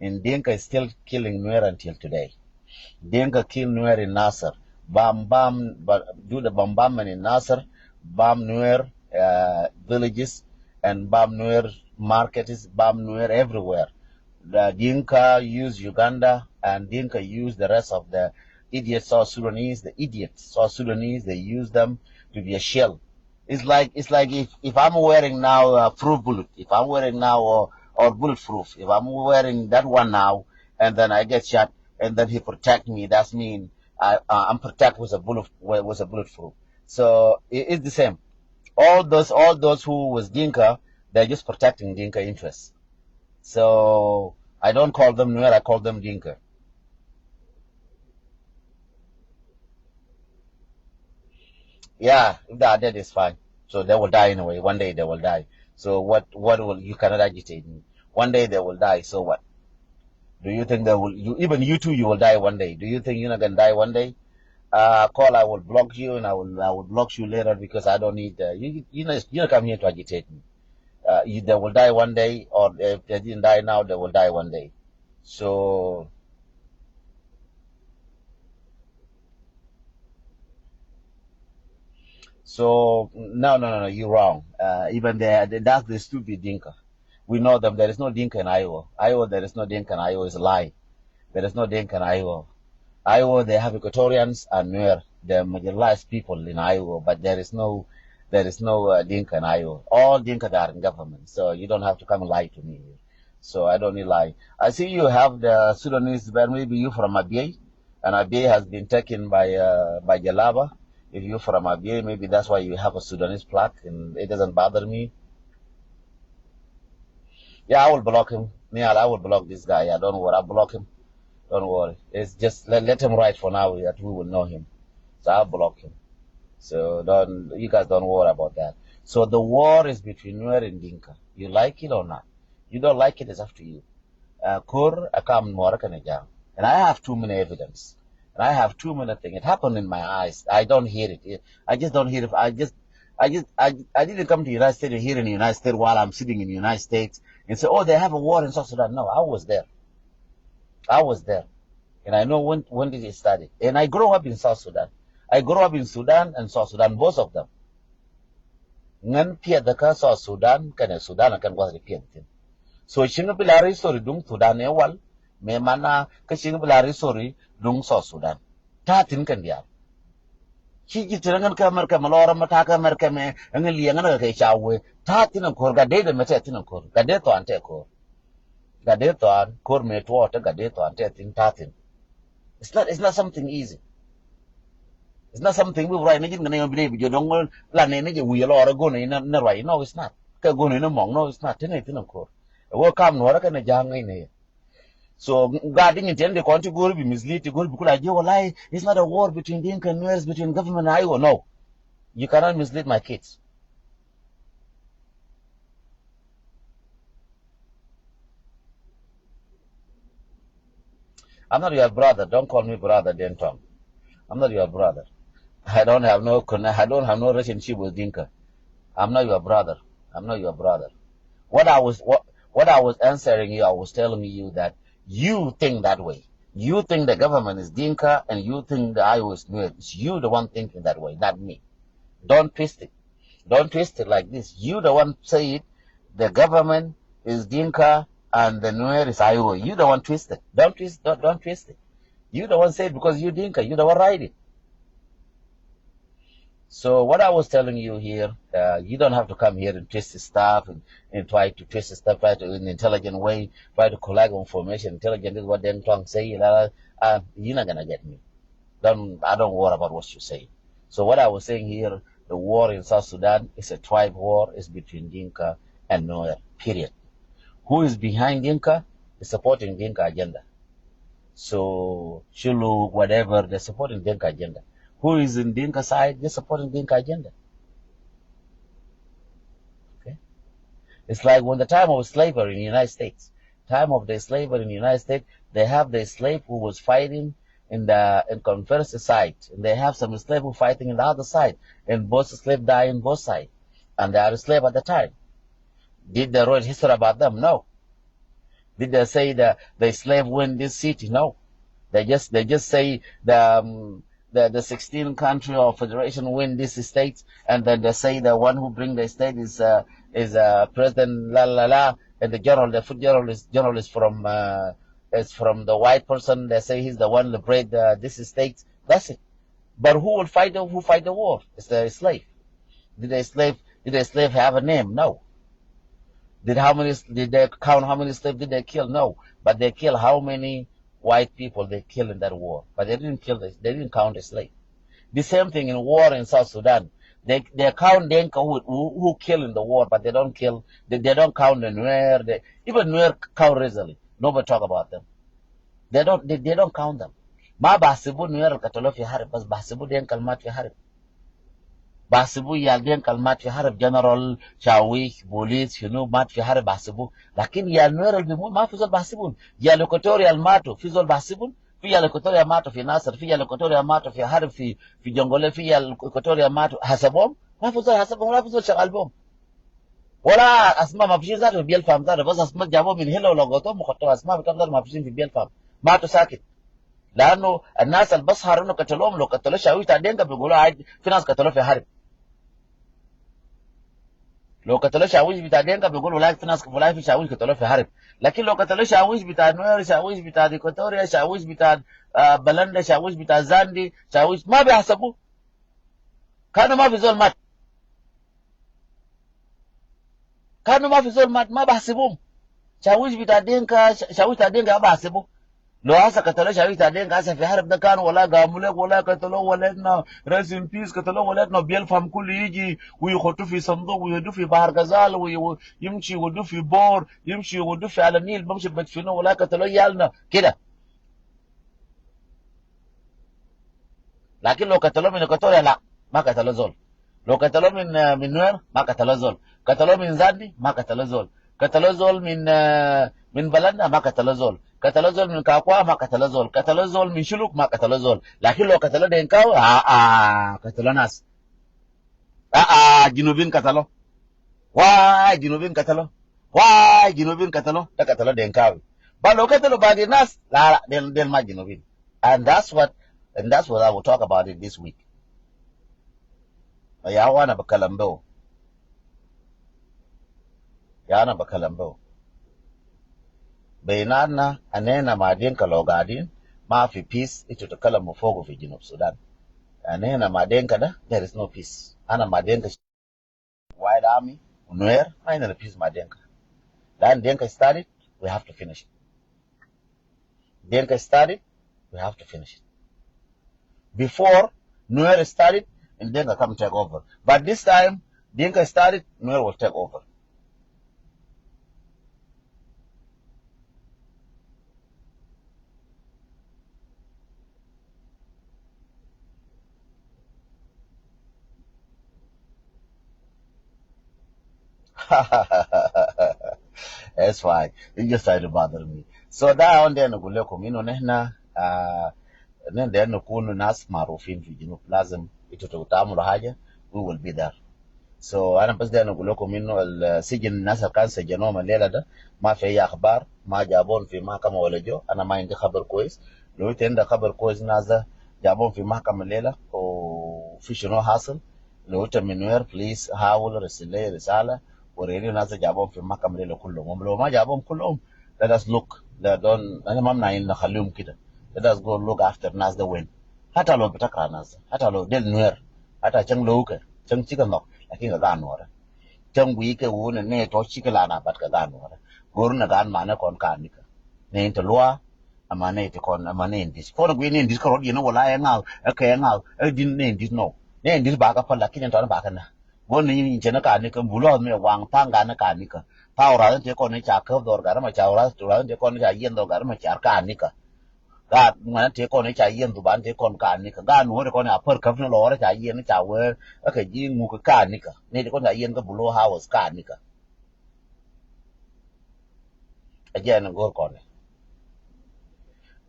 And Dinka is still killing Nuer until today. Dinka kill Nuer in Nasser. Bam bam, but do the bombardment in Nasser, bam Nuer uh, villages, and bam Nuer markets, bam Nuer everywhere. The Dinka use Uganda, and Dinka use the rest of the idiot South Sudanese, the idiot South Sudanese, they use them to be a shield. It's like, it's like if, if I'm wearing now a proof bullet, if I'm wearing now or, or bulletproof, if I'm wearing that one now, and then I get shot, and then he protect me, that's mean I, uh, I'm protect with a bullet, with a bulletproof. So it, it's the same. All those, all those who was Dinka, they're just protecting Dinka interests. So I don't call them Nuer, I call them Dinka. Yeah, if they are dead, it's fine. So they will die anyway. One day they will die. So what? What will, you cannot agitate me? One day they will die. So what? Do you think they will? You, even you too, you will die one day. Do you think you're not gonna die one day? Uh, call, I will block you, and I will, I will block you later because I don't need uh, you. You know, you don't come here to agitate me. Uh, you, they will die one day, or if they didn't die now, they will die one day. So, so no, no, no, no, you're wrong. Uh, even they, they, that's the stupid Dinka. We know them. There is no Dinka in Iowa. Iowa, there is no Dinka in Iowa. Is a lie. There is no Dinka in Iowa. Iowa, they have Equatorians and Nuer. They're marginalized people in Iowa, but there is no, there is no uh, Dinka in Iowa. All Dinka, they are in government, so you don't have to come and lie to me here. So I don't need lie. I see you have the Sudanese, but maybe you from Abyei, and Abyei has been taken by uh, by Jalaba. If you're from Abyei, maybe that's why you have a Sudanese flag, and it doesn't bother me. Yeah, I will block him. Nial, I will block this guy. Yeah, don't worry, I'll block him. Don't worry. It's just let, let him write for now that we will know him. So I'll block him. So don't, you guys don't worry about that. So the war is between Nuer and Dinka. You like it or not? You don't like it, it's up to you. Uh, Kur, I come Nuer kɛnɛ Jaŋ. And I have too many evidence. And I have too many things. It happened in my eyes. I don't hear it. I just don't hear it. I just, I just, I, I didn't come to United States here in the United States while I'm sitting in the United States and say, "Oh, they have a war in South Sudan." No, I was there. I was there. And I know when, when did it started. And I grew up in South Sudan. I grew up in Sudan and South Sudan, both of them. Ŋän piɛth kä South Sudan kɛnɛ Sudan kɛn gua̱th di piɛth thin. So ciŋ bi la history duŋ Sudan ɛ wal, mɛ mana kä ciŋ bi la history duŋ South Sudan. Ta̱a̱ thin kɛn diaal. Ci ji̱ thin ŋän kä America mɛ lɔrä mɛ ta̱a̱ kä America mɛ ŋän liɛŋ ŋän kä kɛ ca wee. Ta̱a̱ thin ŋän ko̱r gat dee dɛ mɛ tɛ thin ŋän ko̱r. Gat dee thɔan tɛ ko̱r. Gat dee thɔan ko̱r mɛ tuɔɔt tɛ gat dee thɔan tɛ thin ta̱a̱ thin. It's not, it's not something easy. It's not something we right ni ji̱n ŋän ɛ yɔn bi dee bi jɔ dɔŋ la nɛ ni jɛ wi̱i̱ lɔrä go̱n ɛ ni ruac. No, it's not. Kɛ go̱n ɛ ni mɔŋ. No, it's not. Thin ɛ thin ŋän ko̱r. Ɛ wä kam Nuɔrä kɛnɛ Ja̱a̱ŋ ŋäc nɛ yɛ. So gat di nyin tiɛn di kɔn ti go̱o̱ri bi mislead, ti go̱o̱ri bi kula ji̱ walai, it's not a war between Dinka and Nuer, it's between government and Iowa. No. You cannot mislead my kids. I'm not your brother. Don't call me brother, Deng Tong. I'm not your brother. I don't have no conne-, I don't have no relationship with Dinka. I'm not your brother. I'm not your brother. What I was, what, what I was answering you, I was telling you that you think that way. You think the government is Dinka and you think the Iowa is Nuer. It's you the one thinking that way, not me. Don't twist it. Don't twist it like this. You the one say it, the government is Dinka and the Nuer is Iowa. You the one twist it. Don't twist, don't, don't twist it. You the one say it because you Dinka. You the one write it. So what I was telling you here, uh, you don't have to come here and twist stuff and, and try to twist stuff, try to in an intelligent way, try to collect information. Intelligent is what Deng Tong say. La, la, uh, you're not gonna get me. Don't, I don't worry about what you say. So what I was saying here, the war in South Sudan is a tribe war. It's between Dinka and Nuer. Period. Who is behind Dinka is supporting Dinka agenda. So Shulu, whatever, they're supporting Dinka agenda. Who is in Dinka side? They're supporting Dinka agenda. Okay? It's like when the time of slavery in the United States, time of the slavery in the United States, they have the slave who was fighting in the, in Confederacy side, and they have some slave who fighting in the other side, and both slave die in both sides, and they are slave at the time. Did they write history about them? No. Did they say the, the slave win this city? No. They just, they just say the, um, the, the sixteen country of federation win this state, and then they say the one who bring the state is, uh, is, uh, President la la la, and the general, the foot general is, general is from, uh, is from the white person. They say he's the one liberate the, this state. That's it. But who will fight the, who fight the war? It's the slave. Did the slave, did the slave have a name? No. Did how many, did they count how many slaves did they kill? No. But they kill how many white people they kill in that war. But they didn't kill the, they didn't count the slave. The same thing in war in South Sudan. They, they count Dinka who, who, who kill in the war, but they don't kill, they, they don't count the Nuer. They, even Nuer count recently. Nobody talk about them. They don't, they, they don't count them. Ma bahsibu Nuer al katalo fi harb, bas bahsibu Dinka al mat fi harb. Bahsibu yal Dinka al mat fi harb, general, shawish, police, shunu, mat fi harb, bahsibu. Lakin yal Nuer al bimut, ma fi zol bahsibun. Yal Equatoria al matu, fi zol bahsibun. Fi yal Equatoria matu fi Nasir, fi yal Equatoria matu fi harb, fi, fi Jonglei, fi yal Equatoria matu, hasabom. Ma fi zol hasabom, ma fi zol shagal bom. Wala asma ma fishin zatu fi Biel Fam zatu, bas asma jabo min hilo logoto, mukoto asma bitam zatu ma fishin fi Biel Fam. Matu sakit. Lanu annas al bas harunu katalom, lo katalo shawish ta Dinka bigulu, ay, fi nas katalo fi harb. Lo katalo shawish bita Dinka bigulu, wala fi nas, wala fi shawish katalo fi harb. Lakin lo katalo shawish bita Nuer, shawish bita Equatoria, shawish bita, ah, Balanda, shawish bita Zande, shawish, ma bihasabu. Kanu ma fi zol mat. Kanu ma fi zol mat, ma bahsibum. Shawish bita Dinka, sha-, shawish ta Dinka ma bahsibu. Lo hasa katalo shawish ta Dinka, hasa fi harb da kan wala gamu lek wala katalo waledna, rest in peace, katalo waledna, Biel Fam kulu yiji, wi yukotu fi sanduk, wi yukotu fi Bahar Gazal, wi, wi yimshi yukotu fi Bor, yimshi yukotu fi Ala Nil, bamshi bedfinu wala katalo yalna, kida. Lakin lo katalo min Equatoria, la, ma katalo zol. Lo katalo min, eh, min Nuer, ma katalo zol. Katalo min Zande, ma katalo zol. Katalo zol min, eh, min Balanda, ma katalo zol. Katalo zol min Kakwa, ma katalo zol. Katalo zol min Shuluk, ma katalo zol. Lakin lo katalo Denkawi, ah, ah, katalo nas. Ah, ah, Junubin katalo. Why Junubin katalo? Why Junubin katalo? Da katalo Denkawi. But lo katalo bagi nas, la, la, del, del ma Junubin. And that's what, and that's what I will talk about it this week. Ya wa ana bakalam behu. Ya ana bakalam behu. Bainatna, anina ma Dinka lo gadin, ma fi peace, itu takalamu fogo fi Junub Sudan. Anina ma Dinka da, there is no peace. Ana ma Dinka White Army, Nuer, ma indana peace ma Dinka. Then Dinka started, we have to finish it. Dinka started, we have to finish it. Before Nuer started, and Dinka come take over. But this time, Dinka started, Nuer will take over. That's fine. You just try to bother me. So da hawan de nagul lekum inu nihna, ah, nihna de nakunu nas marufin fi Junub. Lazim itu tu tamulu haja, we will be there. So ana bas de nagul lekum inu al sijin nas al kan sajanuhum al lela da, ma fi akhbar, ma jabun fi mahkama wala jo, ana ma indi khabar kwes. Lo ita inda khabar kwes nas da jabun fi mahkama lela, u fi shunu hasil, Lo ita min Nuer, please, hawul risil le risala, warini nas jabum fi mahkama de kullum. Lo ma jabum kullum, let us look. La don, ana ma mna in nakhallihum kida. Let us go look after nas de wen. Hata lo bitakra nas, hata lo del Nuer, hata cang lo ke, cang cika nok, lakin ka gan wara. Cang wi ke wune ne to cika lana bat ka gan wara. Goru na gan mana kon ka nika. Ne inta lua, Ama ne ti kɔn, ama ne in dis. Kɔn gui ne in dis kɔrɔ di na wala ɛ ŋaw, ɛ kɛ ŋaw, ɛ din ne in dis nɔ. Ne in dis ba ka pal lakin in tɔn ba ka na. Gon ne in cɛ ne ka ni ka bulɔ me waŋ tanga ne ka ni ka. Pa ora ne te kɔn ne ca kɛ dɔr gar ma ca ora, ora ne te kɔn ne ca yɛn dɔr gar ma ca ka ni ka. Ga ŋa ne te kɔn ne ca yɛn du ba ne te kɔn ka ni ka. Ga nu ne kɔn ne a par kaf ne lɔ ora ca yɛn ne ca wɛ, ɛ kɛ ji ŋu ka ka ni ka. Ne te kɔn ca yɛn ka bulɔ house ka ni ka. Ɛ jɛ ne gor kɔn ne.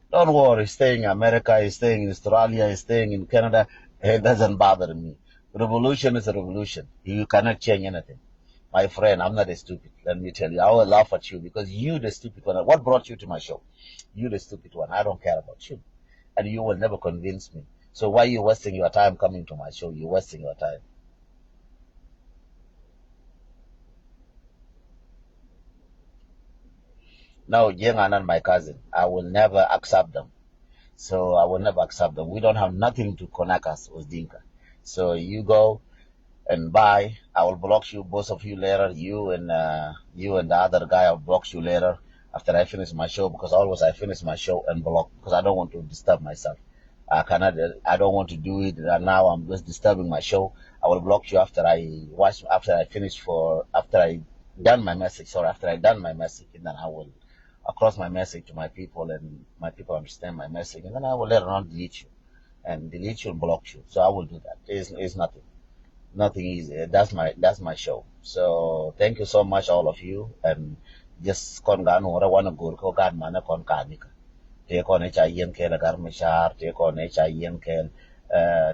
Don't worry, he's staying in America, he's staying in Australia, he's staying in Canada. It doesn't bother me. Revolution is a revolution. You cannot change anything. My friend, I'm not stupid. Let me tell you, I will laugh at you because you the stupid one. What brought you to my show? You the stupid one. I don't care about you. And you will never convince me. So why you wasting your time coming to my show? You wasting your time. No, Jiang are not my cousin. I will never accept them. So I will never accept them. We don't have nothing to connect us with Dinka. So you go and bye. I will block you, both of you later. You and uh, you and the other guy, I'll block you later after I finish my show, because always I finish my show and block because I don't want to disturb myself. I cannot. I don't want to do it. And now I'm just disturbing my show. I will block you after I watch, after I finish for, after I done my message. Sorry, after I done my message, and then I will across my message to my people, and my people understand my message, and then I will later on delete you, and delete you and block you. So I will do that. It's, it's nothing, nothing easy. That's my, that's my show. So thank you so much, all of you, and just kɔn gan wä rɛ wanɛ go̱r kɛ gat manɛ kɔn kanika. Tëë kɔn ɛ ca yien kɛɛl ɛ gar mi car, tëë kɔn ɛ ca yien kɛɛl,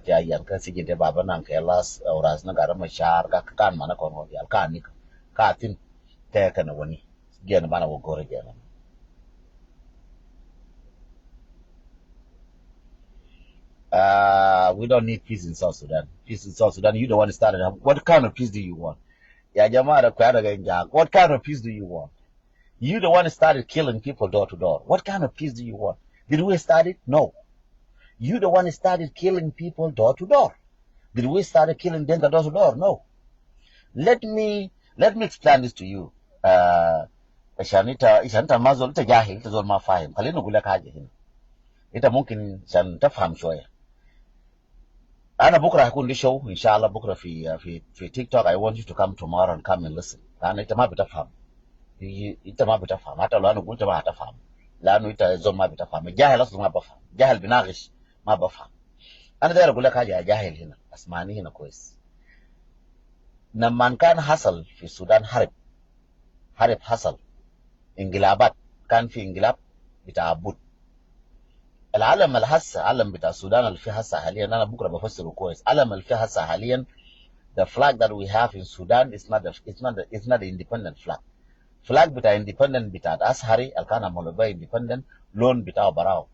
tëë a yɛn kä sijin tëë baba naŋ kɛ las ɛ ras ni gar mi car, ka kan manɛ kɔn wä dial kanika. Ka thin tëë kɛn wä ni. Jɛn banɛ wä go̱r jɛn. Uh, we don't need peace in South Sudan. Peace in South Sudan, you the one started. What kind of peace do you want? Ya jama da kwana ga jak. What kind of peace do you want? You the one started killing people door to door. What kind of peace do you want? Did we start it? No. You the one started killing people door to door. Did we start killing Dinka door to door? No. Let me, let me explain this to you. Uh, عشان انت، عشان انت ما زول، انت جاهل، انت زول ما فاهم. خليني اقول لك حاجة هنا. انت ممكن عشان تفهم شوية. أنا بكرة هكون لي show إن شاء الله، بكرة في، في، في TikTok. I want you to come tomorrow and come and listen. لأن انت ما بتفهم. انت ما بتفهم، حتى لو أنا قلت ما هتفهم، لأنه انت زول ما بتفهم. الجاهل أصلا ما بفهم، جاهل بيناقش ما بفهم. أنا داير أقول لك حاجة يا جاهل هنا، اسمعني هنا كويس. لما كان حصل في السودان حرب، حرب حصل، انقلابات، كان في انقلاب بتاع عبود. العلم اللي هسه، علم بتاع السودان اللي في هسه حاليا، أنا بكرة بفسره كويس. علم اللي في هسه حاليا، the flag that we have in Sudan is not a, it's not a, it's not an independent flag. Flag بتاع independent بتاع أزهري اللي كان عملوا بها independent، لون بتاعه براو.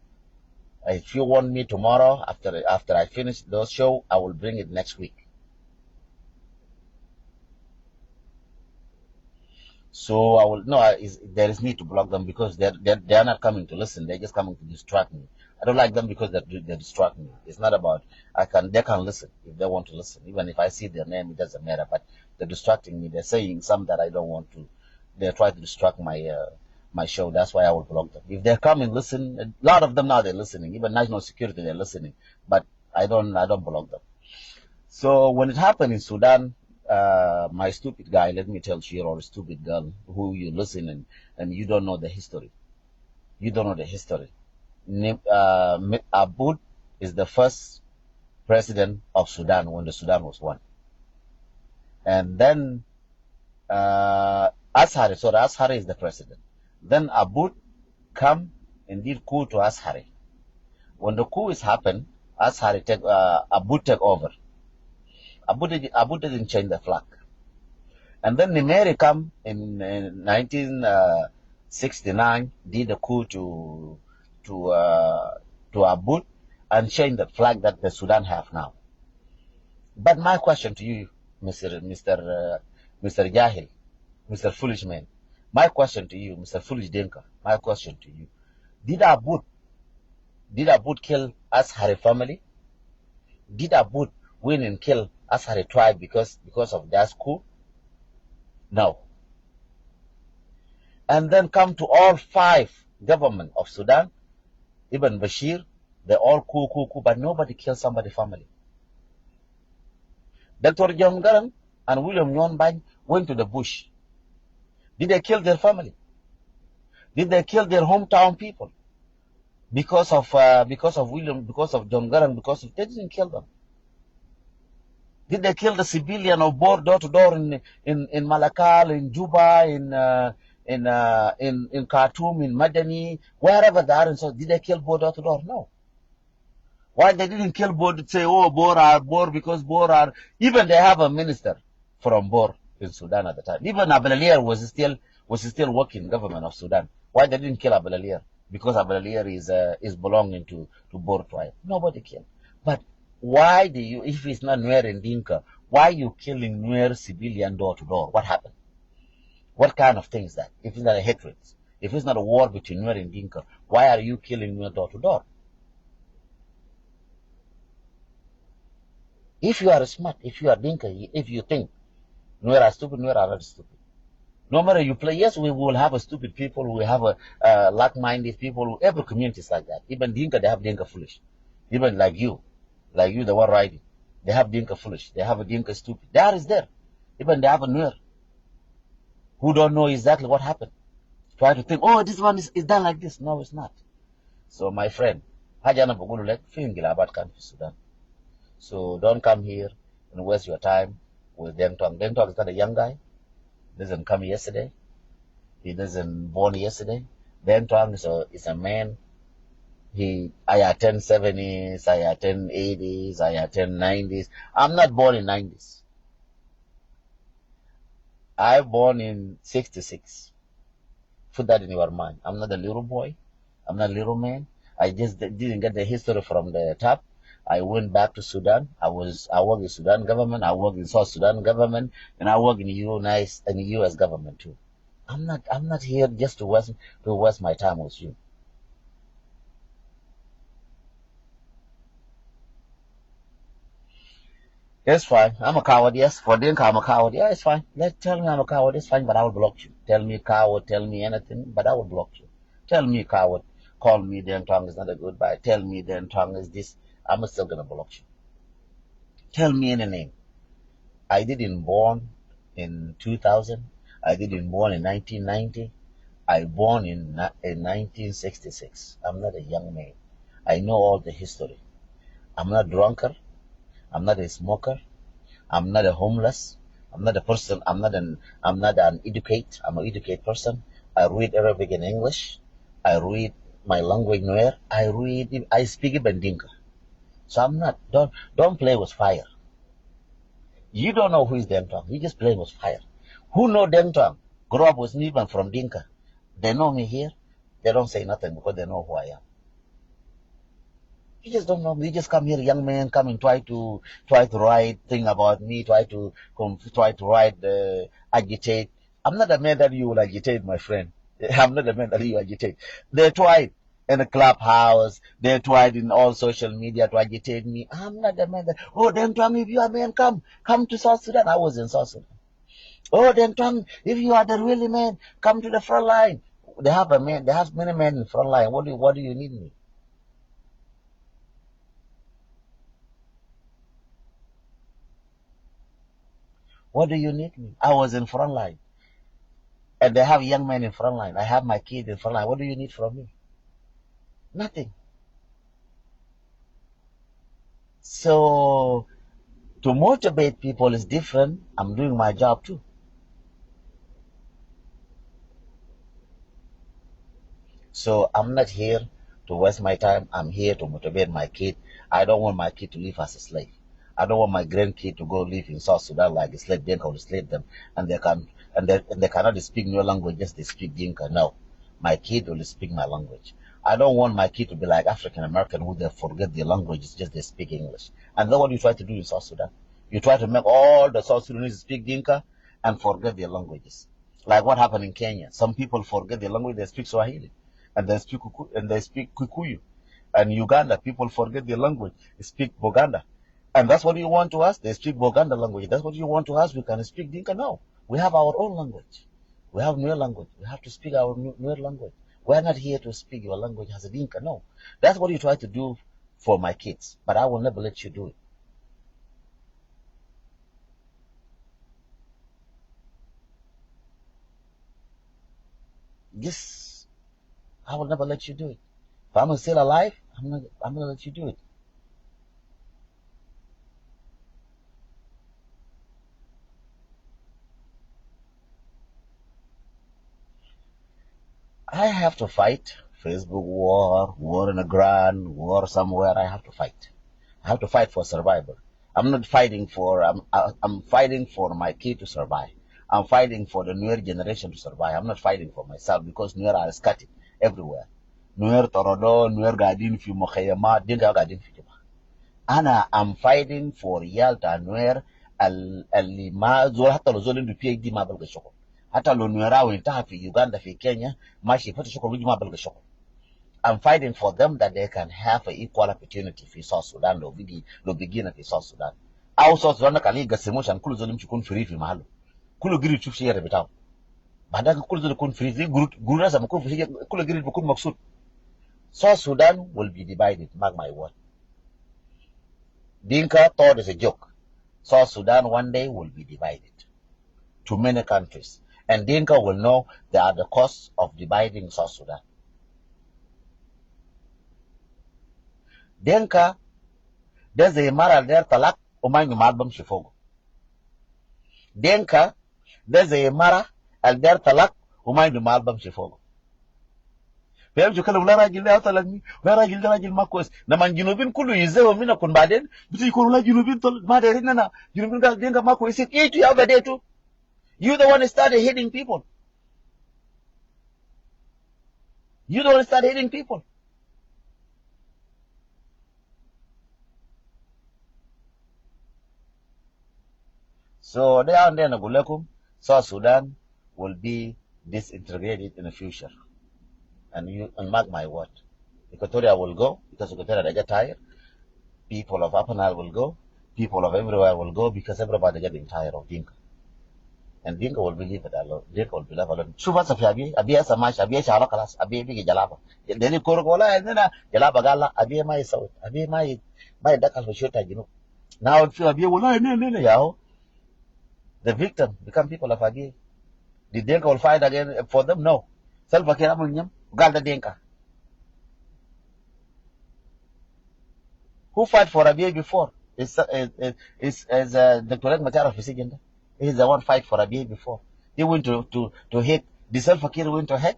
If you want me tomorrow, after, after I finish those show, I will bring it next week. So I will, no, I, is, there is need to block them because they're, they're, they are not coming to listen. They're just coming to distract me. I don't like them because they, they distract me. It's not about, I can, they can listen if they want to listen. Even if I see their name, it doesn't matter. But they're distracting me. They're saying something that I don't want to. They try to distract my, uh, my show. That's why I will block them. If they come and listen, a lot of them now they're listening. Even national security, they're listening. But I don't, I don't block them. So when it happened in Sudan, uh, my stupid guy, let me tell you, or stupid girl, who you listen and, and you don't know the history. You don't know the history. Ni-, uh, Mi-, Abud is the first president of Sudan when the Sudan was won. And then, uh, Azhari, sorry, Azhari is the president. Then Abud come and did coup to Azhari. When the coup is happened, Azhari take, uh, Abud take over. Abud did, Abud didn't change the flag. And then Nimeri come in, in nineteen sixty-nine, did a coup to, to, uh, to Abud and change the flag that the Sudan have now. But my question to you, Mister, Mister, uh, Mister Jahil, Mister Foolish Man, my question to you, Mister Foolish Dinka, my question to you: Did Abud, did Abud kill Azhari family? Did Abud win and kill Azhari tribe because, because of that coup? No. And then come to all five government of Sudan, even Bashir, they all coup, coup, coup, but nobody kill somebody family. Doctor John Garang and William Nyon Bany went to the bush. Did they kill their family? Did they kill their hometown people? Because of, uh, because of William, because of John Garang, because of, they didn't kill them. Did they kill the civilian of Bor door to door in, in, in Malakal, in Juba, in, uh, in, uh, in, in Khartoum, in Madani, wherever they are in South, did they kill Bor door to door? No. Why they didn't kill Bor, say, "Oh, Bor are Bor," because Bor are, even they have a minister from Bor in Sudan at the time. Even Abel Alier was still, was still working government of Sudan. Why they didn't kill Abel Alier? Because Abel Alier is, uh, is belonging to, to Bor tribe. Nobody killed. But why do you, if it's not Nuer and Dinka, why you killing Nuer civilian door to door? What happened? What kind of thing is that? If it's not a hatred, if it's not a war between Nuer and Dinka, why are you killing Nuer door to door? If you are smart, if you are Dinka, if you think Nuer are stupid, Nuer are not stupid. No matter you play, yes, we will have a stupid people, we have a, uh, like-minded people, every community is like that. Even Dinka, they have Dinka foolish. Even like you, like you, the one writing, they have Dinka foolish, they have a Dinka stupid. That is there. Even they have a Nuer who don't know exactly what happened. Try to think, "Oh, this one is, is done like this." No, it's not. So my friend, haja ana bugulu lek, fi ingilabat kan fi Sudan. So don't come here and waste your time with Deng Tuang. Deng Tuang is not a young guy. Doesn't come yesterday. He doesn't born yesterday. Deng Tuang is a, is a man. He, I attend seventies, I attend eighties, I attend nineties. I'm not born in nineties. I born in sixty-six. Put that in your mind. I'm not a little boy. I'm not a little man. I just di-, didn't get the history from the top. I went back to Sudan. I was, I work in Sudan government. I work in South Sudan government, and I work in U N I S, in U S government too. I'm not, I'm not here just to waste, to waste my time with you. It's fine. I'm a coward, yes. For Dinka, I'm a coward. Yeah, it's fine. Let, tell me I'm a coward. It's fine, but I will block you. Tell me coward, tell me anything, but I will block you. Tell me coward. Call me Deng Tuang is not a good guy. Tell me Deng Tuang is this. I'm still gonna block you. Tell me any name. I didn't born in two thousand. I didn't born in nineteen ninety. I born in ni-, in nineteen sixty-six. I'm not a young man. I know all the history. I'm not a drunkard. I'm not a smoker. I'm not a homeless. I'm not a person. I'm not an, I'm not an educate. I'm an educate person. I read Arabic and English. I read my language Nuer. I read, I speak even Dinka. So I'm not, don't, don't play with fire. You don't know who is Deng Tuang. You just playing with fire. Who know Deng Tuang? Grow up with me, even from Dinka. They know me here. They don't say nothing because they know who I am. You just don't know me. You just come here, young man, come and try to, try to write thing about me, try to come, try to write, uh, agitate. I'm not a man that you will agitate, my friend. I'm not a man that you agitate. They tried in a clubhouse. They tried in all social media to agitate me. I'm not a man that, "Oh, Deng Tuang, if you are a man, come, come to South Sudan." I was in South Sudan. "Oh, Deng Tuang, if you are the really man, come to the front line." They have a man. They have many men in front line. What do you, what do you need me? What do you need me? I was in front line. And they have young men in front line. I have my kid in front line. What do you need from me? Nothing. So, to motivate people is different. I'm doing my job too. So I'm not here to waste my time. I'm here to motivate my kid. I don't want my kid to live as a slave. I don't want my grandkid to go live in South Sudan like a slave. Dinka will slave them, and they can, and they, and they cannot speak Nuer language. Just they speak Dinka. No, my kid will speak my language. I don't want my kid to be like African American who they forget their language. It's just they speak English. And that's what you try to do in South Sudan. You try to make all the South Sudanese speak Dinka and forget their languages. Like what happened in Kenya. Some people forget their language, they speak Swahili, and they speak Kuku-, and they speak Kikuyu. And Uganda, people forget their language, speak Buganda. And that's what you want to us? They speak Buganda language. That's what you want to us? We can speak Dinka? No. We have our own language. We have Nuer language. We have to speak our Nu-, Nuer language. We are not here to speak your language as a Dinka. No. That's what you try to do for my kids. But I will never let you do it. This, I will never let you do it. If I'm still alive, I'm not, I'm gonna let you do it. I have to fight. Facebook war, war in the ground, war somewhere. I have to fight. I have to fight for survival. I'm not fighting for, I'm, I- I'm fighting for my kid to survive. I'm fighting for the newer generation to survive. I'm not fighting for myself because Nuer are scattered everywhere. Nuer Torodo, Nuer قاعدين في مخيمات, Dinka قاعدين في جبهة. أنا I'm fighting for عيال بتاع نوير ال- اللي ما زول, حتى لو زول عنده PhD ما بلقى شغل. حتى لو نويراوي انتهى في يوغندا في كينيا ماشي يفتش شغل ويجي ما بلقى شغل. I'm fighting for them that they can have an equal opportunity في South Sudan لو بيجي, لو بيجينا في South Sudan. أو South Sudan ده كان يقسموه عشان كل زول يمشي يكون free في محله. كله قريب يشوف شيء بتاعه. بعدين كل زول يكون free. زي قرود, قرود هسه بكون في شيء, كله قريب بيكون مقصود. South Sudan will be divided, mark my word. Dinka thought it's a joke. South Sudan one day will be divided to many countries. And Dinka will know they are the cause of dividing South Sudan. Dinka ده زي مرة داير طلاق وما عنده مال بمشي فوقه. Dinka ده زي مرة داير طلاق وما عنده مال بمشي فوقه. فيمشوا يتكلموا لا راجل ده طلقني, لا راجل ده راجل ما كويس. لما الجنوبيين كله يزهقوا منكم بعدين بتيجي يقولوا لا جنوبيين طلق ما دايرين لنا, جنوبيين قال Dinka ما كويسين. إيه تو يا بديتوا. You the one started hating people. You the one started hating people. So ده عندنا أقول لكم South Sudan will be disintegrated in the future. And you, and mark my word. Equatoria will go because Equatoria they get tired. People of Upper Nile will go. People of everywhere will go because everybody getting tired of Dinka. And Dinka will be left alone. Dinka will be left alone. شوف هسه في أبيي, أبيي هسه ماشي, أبيي شالوه خلاص, أبيي بقي جلابة. ديل يقولوا والله إننا جلابة قال لا, أبيي ما يسوي, أبيي ما ي-, ما يدخل في شؤون الجنوب. Now في أبيي والله إننا, إننا يا هو. The victim become people of Abyei. The Dinka will fight again for them? No. Salva Kiir عمل نيم قال ده Dinka. Who fight for Abyei before? Is, is, is, is uh, Doctor Riek Machar في السجن ده. He is the one fight for Abyei before. He went to, to, to Hague. Did Salva Kiir went to Hague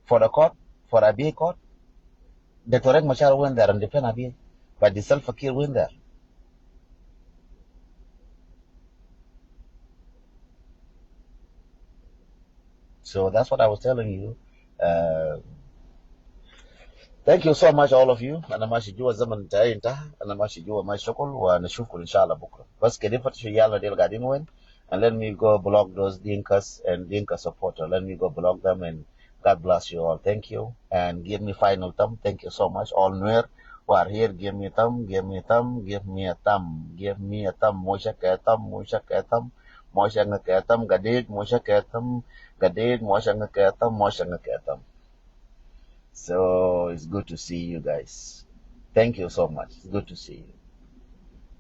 for the court, for Abyei court? Doctor Riek Machar went there and defend Abyei. But did Salva Kiir went there? So that's what I was telling you. Uh, thank you so much, all of you. أنا ماشي جوا الزمن بتاعي انتهى. أنا ماشي جوا, ماشي شغل, ونشوفكم إن شاء الله بكرة. بس كده فتشوا يلا ديل قاعدين وين. And let me go block those Dinkas and Dinka supporter. Let me go block them and God bless you all. Thank you. And give me final thumb. Thank you so much. All Nuer who are here, give me thumb, give me thumb, give me a thumb, give me a thumb. Moshak a thumb, moshak a thumb, moshak a thumb, gadid, moshak a thumb, gadid, moshak a thumb, moshak a thumb. So it's good to see you guys. Thank you so much. It's good to see you.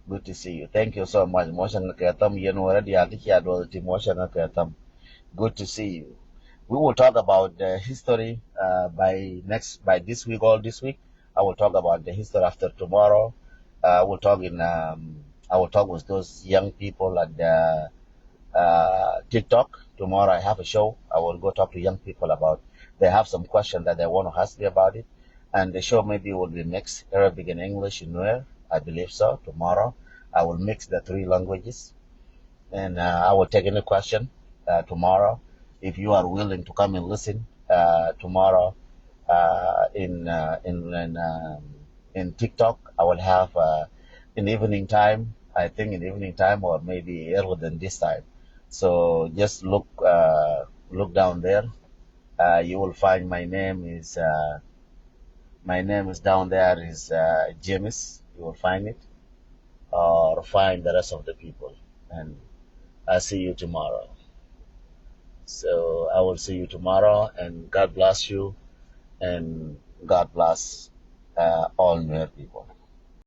Good to see you. Thank you so much. Moshak a thumb, you know already, I think you are the moshak a thumb. Good to see you. We will talk about the history uh, by next, by this week, all this week. I will talk about the history after tomorrow. Uh, I will talk in, um, I will talk with those young people at the uh, TikTok. Tomorrow I have a show. I will go talk to young people about, they have some questions that they want to ask me about it. And the show maybe will be mixed, Arabic and English in Nuer. I believe so. Tomorrow I will mix the three languages. And uh, I will take any question uh, tomorrow. If you are willing to come and listen uh, tomorrow uh, in, uh, in, in, um, in TikTok, I will have uh, in evening time, I think in evening time or maybe earlier than this time. So just look, uh, look down there. Uh, you will find my name is, uh, my name is down there is uh, James. You will find it, or find the rest of the people. And I'll see you tomorrow. So I will see you tomorrow, and God bless you, and God bless uh, all Nuer people.